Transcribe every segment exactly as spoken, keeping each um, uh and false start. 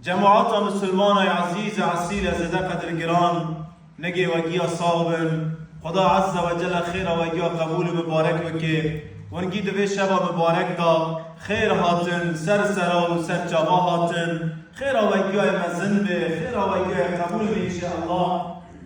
Cemaata misilmana ezîz, esîl, zêde qedirgiran, nigê we giya sax bin. Xuda Azze ve Celle xêra we giya qebûl û mibarek bike. Hûn gî di vê şeva mibarek de xêr hatin, ser sera û ser çava hatin. Xêra we giya mezin be, xêra we giya qebûl be înşeallah.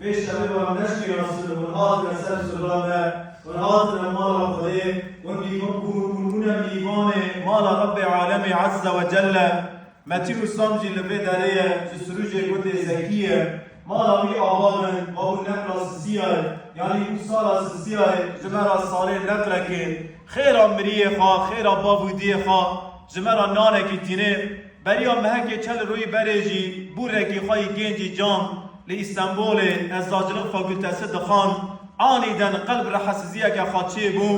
Vê şevê we neşkînasin, hûn hatine ser sirra me, hûn hatine mala Xwedê, hûn mîvan, hûn, hûn bûne mîvanê mala Rebbê Alemê Azze ve Celle. Metîn û Sam jî li vê derê ye, ji Sirûjê gundê Zekî ye. Mala wî ava bin, babû neqla Sisiya ye, yanî û sala Sisiya ye, ji me re salê neqlekê. Xêra miriyê xwe, xêra bav û diyê xwe, ji me re nanekî tîne. Beriya mehekê çel rûyî berê jî bûrekî xwe yî gêncî cam li Îstenbolê eczacılık fakültesi dixwand. Anîden qelb rehesiziyeke xwe çêbû,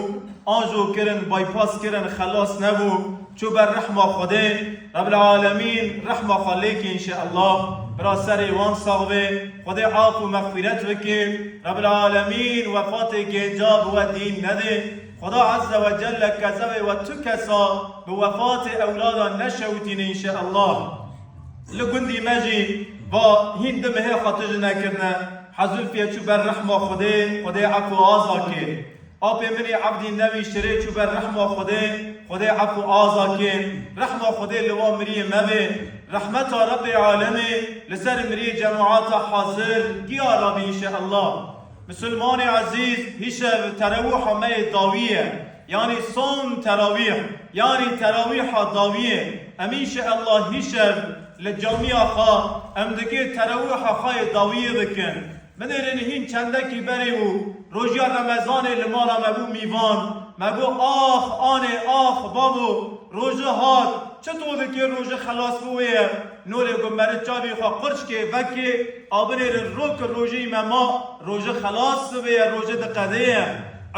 anjo kirin, bypass kirin, xelas nebû, çû ber rehma Xwedê. Rebbil Alemîn rehma xwe lêkê înşeallah. Bira serê wan sax be, Xwedê af û mexfîret bike. Rebbil Alemîn wefatê gênca bi we dîn nedê. Xuda Azze ve Celle kezewê we tu kesa bi wefatê ewladan neşewitîne înşeallah. Li gundî me jî va hîn du mehê xwe tije nekirine. Hezulfiye çû ber rehma Xwedê, Xwedê efû aza kê. Apê min ê Ebdî Nevî Şirê çû ber rehma Xwedê, Xwedê efû aza kê. Rehma Xwedê li wan miriyê me bê. Rehmeta Rebbê Alemê li ser miriyê cemaata hazir giya rabî înşeallah. Misilmanê ezîz, hîşev terewiha me yê dawî ye. Yanî som terawîh, yanî terawîha dawî ye. Em înşeallah hîşev li camiya xwe em digê terawîha xwe yê dawiyê bikin. Binêrin hîn çendekî berê û rojiya Remezanê li mala me bû mîvan. Me got, ax, anê, ax, bavo, roje hat. Çito dikê roje xelas bûye? Norê ku meriv çavî xwe qurç kê, vekê, a binêrin ro ku rojeyî me ma, roje xelas bûye, roje diqedeye.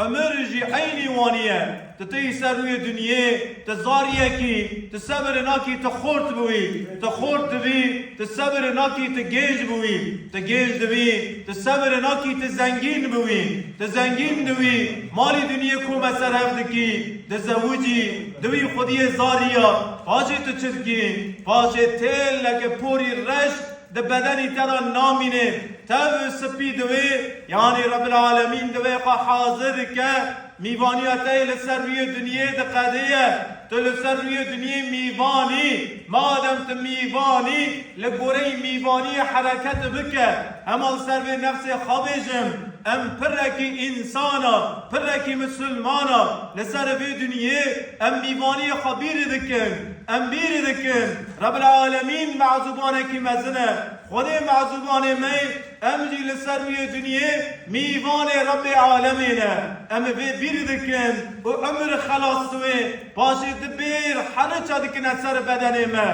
Emir jî eynî wanî ye. Tu têyî ser rûyê dinyê, tu zariyekî, tu sebir nakî, tu xort bûyî, tu xort dibî, tu sebir nakî, tu gênc bûyî, tu gênc dibî, tu sebir nakî, tu zengîn bûyî, tu zengîn dibî, malî dinyê kome ser hev dikî, dizewicî, dibî xwediyê zariya, paşê tu çi dikî, paşê têleke porî reş di bedenî te de namîne, tev sipî divê, yanî Rebbil Alemîn divê xwe hazir dike, mîvaniya te yê li ser rûyê dinyê diqedeye. Tu li ser rûyê dinyê mîvan î. Madem tu mîvan î, li goreyî mîvaniyê hereket bike. Hema li ser vê nefsê xwe bêjim, em pirekî însan a, pirekî misilman a, li ser vê dinyê em mîvaniyê xwe bîr dikin. Em bîr dikin, Rebbil Alemîn mezûbanekî mezin e. Xwedê mezûbanê me ye, em jî li ser rûyê dinyê mîvanê Rebbê Alemê ne. Em vê bîr dikin û emir xelas dibê, paşê dibêr heriça dikine ser bedenê me.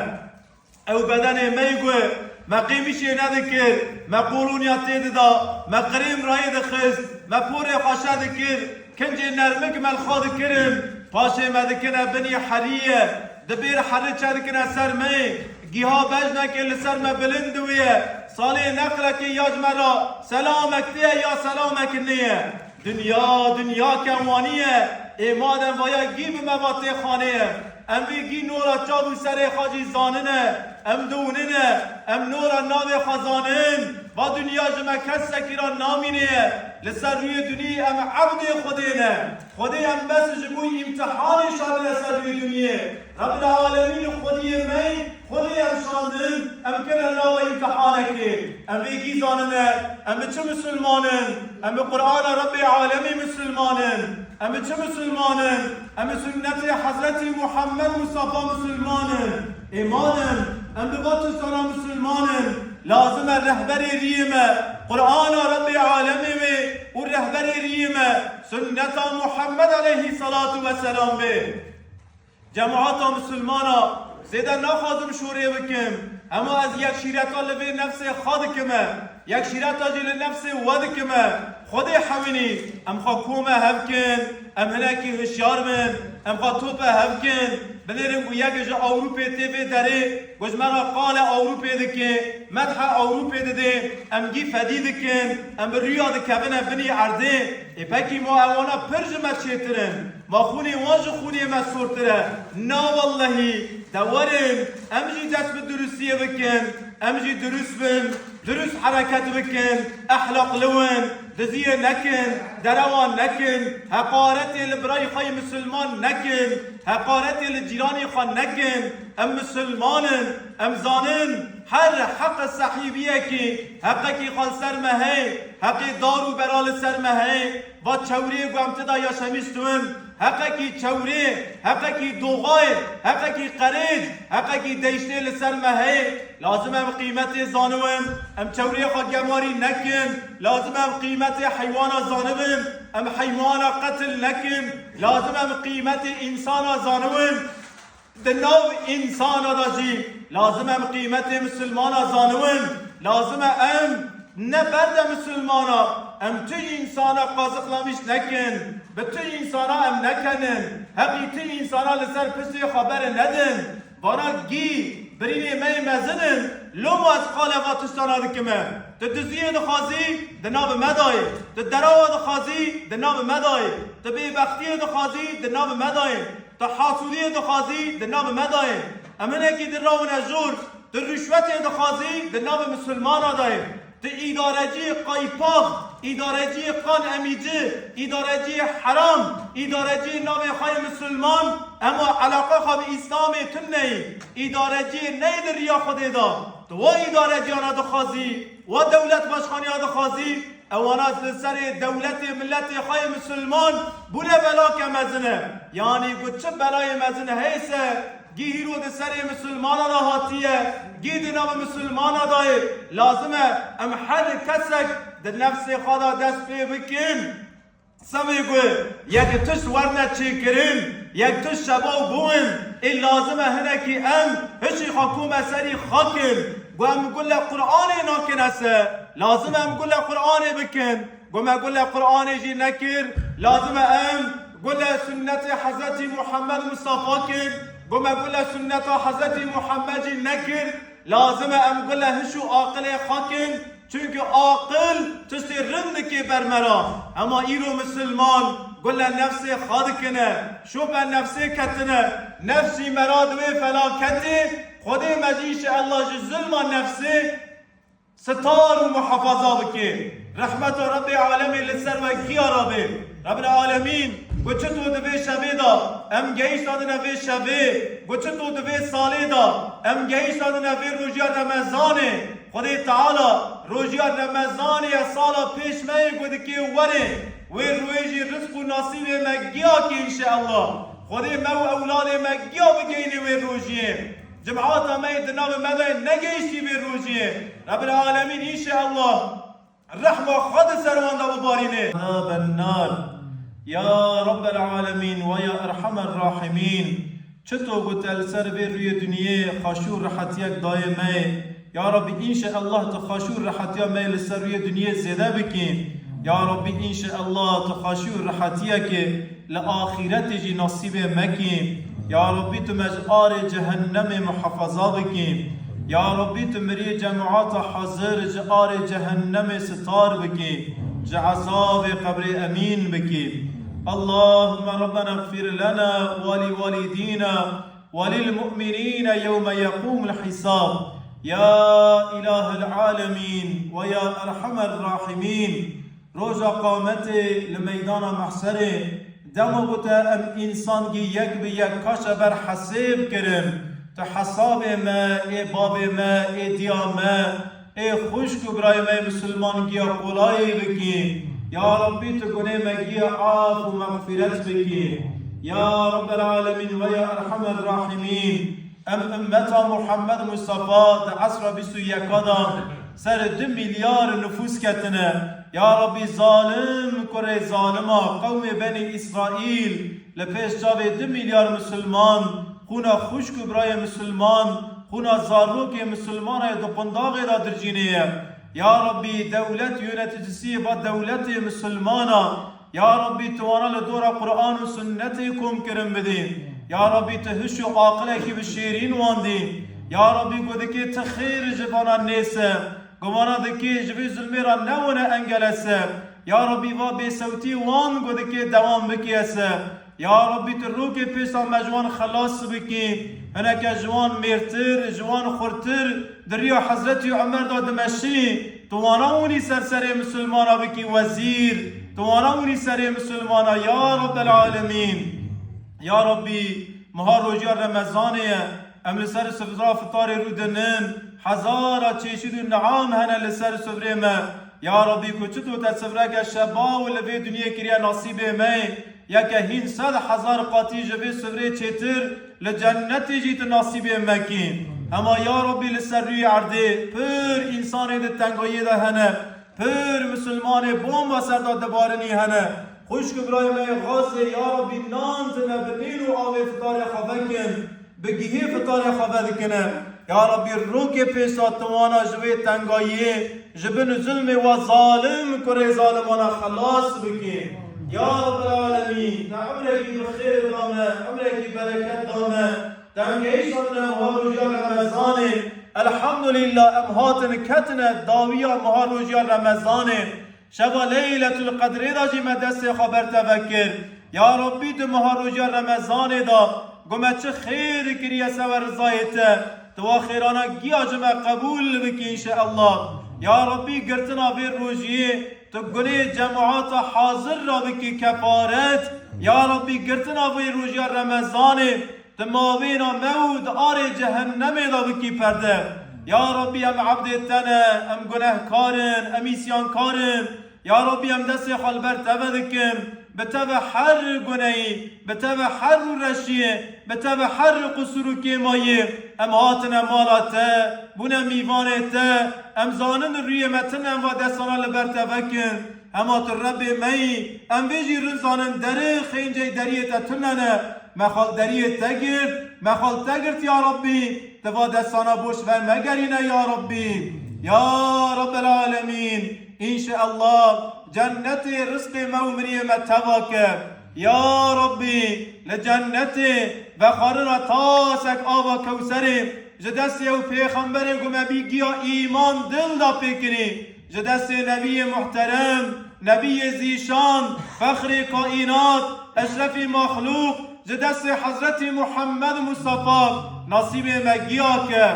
Ew bedenê me yê ku me qêmişê nedikir, me kolonîya tê dida, me qirêm rayê dixist, me porê xwe şe dikir, kincê nermik me li xwe dikirin, paşê me dikine binî heriyê, dibêr heriça dikine ser me, giha bejnekê li ser me bilind diwêye, salê neqlekê ya ji me re selamek tê ye ya selamek nê ye. Dinya, dinya kewanî ye, ê madem vaya gî bi me va tê xanê ye, em vê gî nora çav û serê xwe jî zanine, em diwinine, em nora navê xwe zanin, va dinya ji me kesekî re namîne ye, li ser rûyê dinyê em ebdê Xwedê ne. Xwedê em bes ji bo îmtihanê şandine ser rûyê dinyê. Rebbil Alemîn Xwediyê me, Xwedê em şandin, em kene nava îmtihanekê. Em vê gî zanine, em bi çi misilman in? Em bi Qur'ana Rebbê Alemî misilman in. Em bi çi misilman in? Em bi sunnetê Hezretî Muhammed Mustafa misilman in. Ê madem em bi va tiştana misilman in, lazim e rehberê riyê me, Qur'ana Rebbê Alemê wê û rehberê riyê me sunneta Muhammed aleyhî salatu ve selam bê. Cemaata misilmana, zêde naxwazim şorê bikim, hema ez yekşîreta li vê nefsê xwe dikime, yekşîreta jî li nefsê we dikime. Xwedê hewinî, em xwe kome hev kin, em hinekî hişyar bin, em xwe tope hev kin, binêrin ku yek ji Ewropê tê vê derê, ku ji me re qale Ewropê dike, medhe Ewropê dide, em gî fedî dikin, em bi rûya dikevine binî erdê. Ê pekî ma ewana pir ji me çêtir in? Ma xûnê wan ji xûnê me sortir e? Na wellehî, De werin, em jî dest bi durustiyê bikin, em jî durust bin, durust hereket bikin, ehlaqli win, diziyê nekin, derewan nekin, heqaretê li birayê xwe yê misilman nekin, heqaretê li cîranê xwe nekin. Em misilman in, em zanin, her heq sahîbiyekî, heqekî xwe li ser me heye, heqê dar û bera li ser me heye, va çewrê ku em tida yaşamîş dibin, heqekî çewrê, heqekî doxayê, heqekî qerêc, heqekî deyştê li ser me heye. Lazim em qîmetê zanibin, em çewrê xwe gemarî nekin. Lazim em qîmetê heywana zanibin, em heywana qetil nekin. Lazim em qîmetê însana zanibin. Di nav însana de jî lazim em qîmetê misilmana zanibin. Lazim e em ne berde misilmana, em tu însana qazixlamîş nekin, bi tu însana em nekenin, heqî tu însana li ser piştê xwe bere nedin. Vana gî birînê me yê mezin in, loma ez qala va tiştana dikime. Tu diziyê dixwazî, di nav me dayê. Tu derewa dixwazî, di nav me dayê. Tu bêbextiyê dixwazî, di nav me dayê. Tu hasûdiyê dixwazî, di nav me dayê. Em hinekî din rawine jor, tu rûşwetê dixwazî, di nav misilmana dayê. Tu îdareciyê qaypax, îdareciyê qan emîci, îdareciyê heram, îdareciyê navê xwe yê misilman, ema eleqa xwe bi Îslamê tune yî. Îdareciyê neyê di riya Xwedê de. Tu wa îdareciyana dixwazî, wa dewlet başxaniya dixwazî, ewana li serê dewletê miletê xwe yê misilman bûne belake mezin e. Yanî ku çi belayê mezin heyse, gî hîro di serê misilmana de hatiye, gî di nava misilmana de ye. Lazim e em her kesek di nefsê xwe de dest pê bikin. Semê ku yek tişt werne çêkirin, yek tişt şebaw bûn, ê lazim e hinekî em hişî xwe kome serî xwe kin. Ku em gule Qur'anê nakin ese, lazim e em gule Qur'anê bikin. Ku me gule Qur'anê jî nekir, lazim e em gule sunnetê Hezretî Muhammed Mustafa kin. Ku me gule sunneta Hezretî Muhammed jî nekir, lazim e em gule hiş û aqilê xwe kin. Çunke aqil tiştê rind dike ber me ra. Hema îro misilman gule nefsê xwe dikine, şope nefsê ketine, nefs jî me ra di wê felaketê, Xwedê me jî înşeellah ji zulma nefsê sitar û muhafaza bike. Rehmeta Rebbê alemê li ser we giya re be. Rebbel alemîn, ku çi tu di vê şevê de em gehiştandine vê şevê, ku çi tu di vê salê de em gehiştandine vê rojiya Remezanê. Xwedê Teala rojiya Remezanê ya sala pêş me yê ku dikê werê, wê rojê rizq û nasîbê me giya kê înşeellah. Xwedê me û ewladê me giya bigeyînê wê rojiyê. Cemaata me yê di navê me de negehiştî vê rojiyê. Rebil Alemîn înşeellah rehma xwe di ser wan de bibarîne. Azaben nar. Ya Rabbel Alemîn ve ya Erhamer Rahimîn. Çito ku te li ser vê rûyê dinyê xweşî û rehetiyek dayê me. Ya Rabbî, înşeellah tu xweşî û rehetiya me li ser rûyê dinyê zêde bikî. Ya Rabbî, înşeellah tu xweşî û rehetiyekê li axîretê jî nasîbê me kî. Ya Rabbî, tu me ji arê cehennemê muhafaza bikî. Ya Rabbî, tu miriyê cemaata hazir ji arê cehennemê sitar bikî. Ji ezabê qebrê emîn bikî. Allahümme Rabbena gfir lena ve li validina وللمؤمنين يوم يقوم الحساب. Ya İlahel Alemîn ve ya Erhamer Rahimîn, roja qametê li meydana mehserê, dema ku te em însan gî yek bi yek kaşe ber hesêb kirin, tu hesabê me, ê bavê me, ê diya me, Ê xwişk û birayê me yê misilman giya qolayê bikî. Ya Rabbî, tu gunê me giya af û mexfîret bikî. Ya Rabbel Alemîn ve ya Erhamer Rahimîn, em ummeta Muhammed Mustafa di esra bîst û yeka de ser du milyar nifûs ketine. Ya Rabbî, zalim kurê zalima qewmê Benî Îsraîl li pêş çavê du milyar misilman, xûna xwişk û birayê misilman, xûna zarokê misilmana yê di qundaxê de dircînê ye. Ya Rabbî, dewlet yöneticisiyê va dewletê misilmana, ya Rabbî, tu wana li dora Quran û sunnetê kom kirin bidî. Ya Rabbî, tu hiş û aqilekî bi şêrîn wan dî. Ya Rabbî, ku dikê tu xêr ji vana nêse, ku vana dikê ji vê zulmê re newine engelese. Ya Rabbî, va bêsewtî wan ku dikê dewam bikiyese. Ya Rabbî, tu rokê pêsa me ji wan xelas bikî. Hineke ji wan mêrtir, ji wan xurtir di riya Hezretî Omer de dimeşî. Tu wana winî ser serê misilmana bikî wezîr. Tu wana winî serê misilmana, ya Rabbel Alemîn. Ya Rabbî, meha rojiya Remezanê ye. Em li ser sifra fitarê rûdinin. Hezara çeşîd û niam hene li ser sifrê me. Ya Rabbî, ku çito te sivreke şeba û li vê dinyê kiriye nasîbê me, yeke hîn sed hezar qatî ji vê sivrê çêtir li cennetê jî tu nasîbê me kî. Hema ya Rabbî, li ser rûyê erdê pir însanê di tengayiyê de hene, pir misilmanê bomba ser de dibarinî hene. Xwişk û birayê me yê Xazê, ya Rabbî, nan tine bi nîn û avê fitarê xwe vekin. Bi gihê fitarê xwe vedikine. Ya Rabbî, rokê pêsa tu wana ji wê tengayiyê, ji bin zulmê wa zalim kurê zalimana xelas bikî. Ya Rabbel Alemîn, te emrekî bi xêr da me, emrekî bereket da me. Te em gehiştandine meha rojiya Remezanê. Elhamdulillah, em hatin ketine dawiya meha rojiya Remezanê. Şeva Leyletul Qedrê de jî me destê xwe ber te vekir. Ya Rabbî, di meha rojiya Remezanê de ku me çi xêr kiriye sewer rizayê te, tu wa xêrana giya ji me qebûl bikî înşeallah. Ya Rabbî, girtina vê rojiyê tu gunê cemaata hazir re bikî kefaret. Ya Rabbî, girtina vê rojiya Remezanê di mavêna me û di arê cehennemê de bikî perde. Ya Rabbî, em ebdê te ne, em gunehkar in, em îsyankar in. Ya Rabbî, em destê xwe li ber te ve dikin. Bi te ve her guneyî, bi te ve her rûreşiyê, bi te ve her qusûr û kêmayî em hatine mala te, bûne mîvanê te. Em zanin rûyê me tune, em va destana li ber te vekin. Hema tu Rebbê me yî, em vê jî rin zanin derê xêncey deriyê te tune ne. Me xwe li deriyê te girt, me xwe li te girt ya Rabbî, tu va destana boş ver megerîne ya Rabbî. Ya Rabbel Alemîn, înşeallah cennetê rizqê me û miriyê me teva ke. Ya Rabbî, li cennetê vexwarina tasek ava Kewserê ji destê ew pêxemberê ku me bî giya îman dil da pê kirî. Ji destê Nebiyê Muhterem, Nebiyê Zîşan, Fexrê Kaînat, Eşrefî Mexlûq, ji destê Hezretî Muhammed Mustafa nasîbê me giya ke.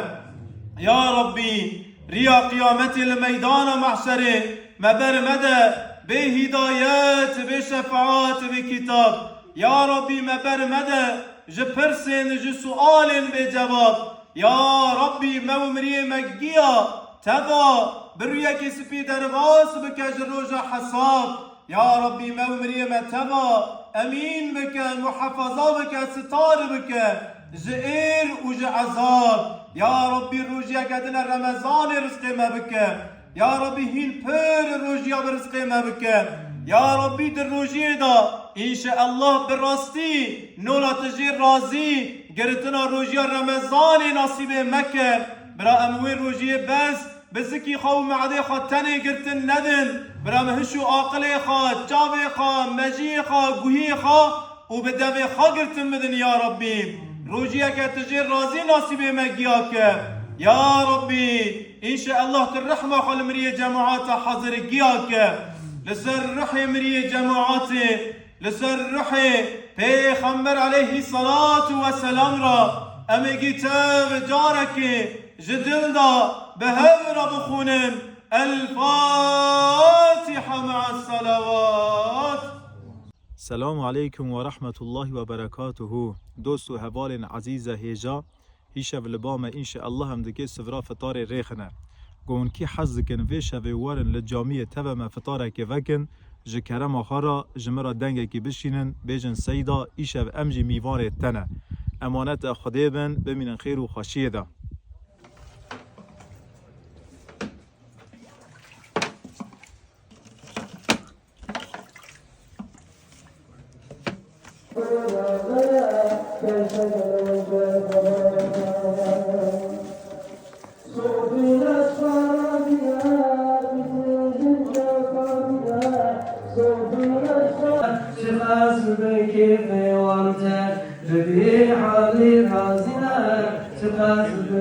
Ya Rabbî, riya qiyametê li meydana mehşerê me ber mede bê hîdayet, bê şefaat, bê kitab. Ya Rabbî, me ber mede ji pirsên, ji sualên bê cevab. Ya Rabbî, me û miriyê me giya teva bi rûyekî spî derbas bike ji roja hesab. Ya Rabbî, me û miriyê me teva emîn bike, muhefaza bike, sitar bike ji êr û ji ezab. Ya Rabbî, rojiyeke dine Remezanê rizqê me bike. Ya Rabbî, hîn pir rojiya bi rizqê me bike. Ya Rabbî, di rojiyê de, înşeallah, bi rastî nola tu jê razî, giritina rojiya Remezanê nasîbê me ke. Bira em wê rojiyê bes bi zikî xwe û me'dê xwe tenê girtin nedin. Bira em hiş û aqilê xwe, çavê xwe, mejiyê xwe, guhiyê xwe û bi devê xwe girtin bidin ya Rabbî. Rojiyeke tu jê razî nasîbê me giya ke. Ya Rabbî, înşeallah tu rehma xwe li miriyê cemaata hazir giya ke. Li ser ruhê miriyê cemaatê, li ser ruhê Pêxember aleyhî selatu we selam re em ê gî tev carekê ji dil de bi hev re bixwînin. El Fatiha me'as selawat. Selamu aleykum ve rahmetullahi ve berekatuhu. Dost û hevalên ezîz e hêja, hîşev li ba me înşeallah em dikê sifra fitarê rêxine. Ku hûn kî hez dikin vê şevê werin li camiyê teve me fitarekê vekin, ji kerema xwe re ji min re dengekî bişînin, bêjin Seyda, îşev em jî mîvanê te ne. Emaneta Xwedê bin, bimînin xêr û xweşiyê de. Çiqas bikê mêwan te, bi vî halî razî ne, çiqas bi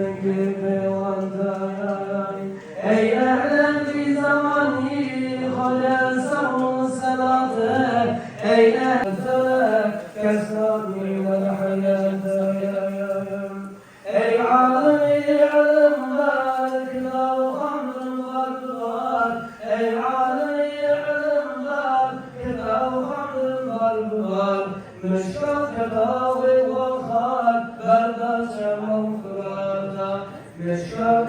Na,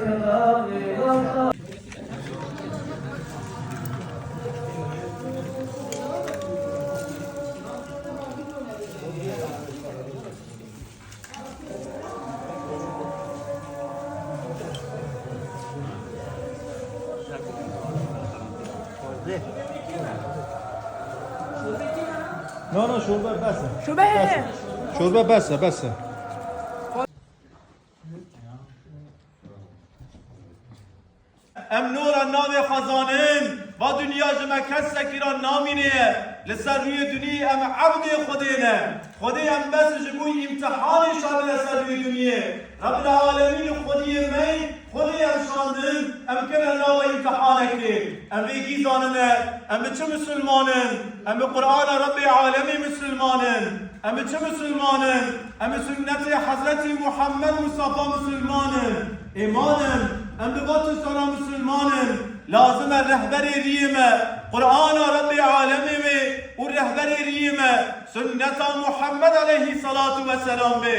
na, şorbe bes e. Şorbe he. Bes e. Şorbe bes e, bes e. Em nora navê xwe zanin, va dinya ji me kesekî re namîne ye. Li ser rûyê duniyê em ebdê Xwedê ne. Xwedê em bes ji bo îmtihanê şandine ser rûyê duniyê. Rebbil Alemîn Xwediyê me, Xwedê em şandin, em kene nava îmtihanekê. Em vê gî zanine, em bi çi misilman in? Em bi Qur'ana Rebbê Alemî misilman in. Em bi çi misilman in? Em bi sunnetê Hezretî Muhammed Mustafa misilman in. Ê malin, em bi va tiştana misilman in. Lazim e rehberê riyê me, Qur'ana Rebbê Alemê wê û rehberê riyê me, sunneta Muhammed aleyhisselatu vesselam bê.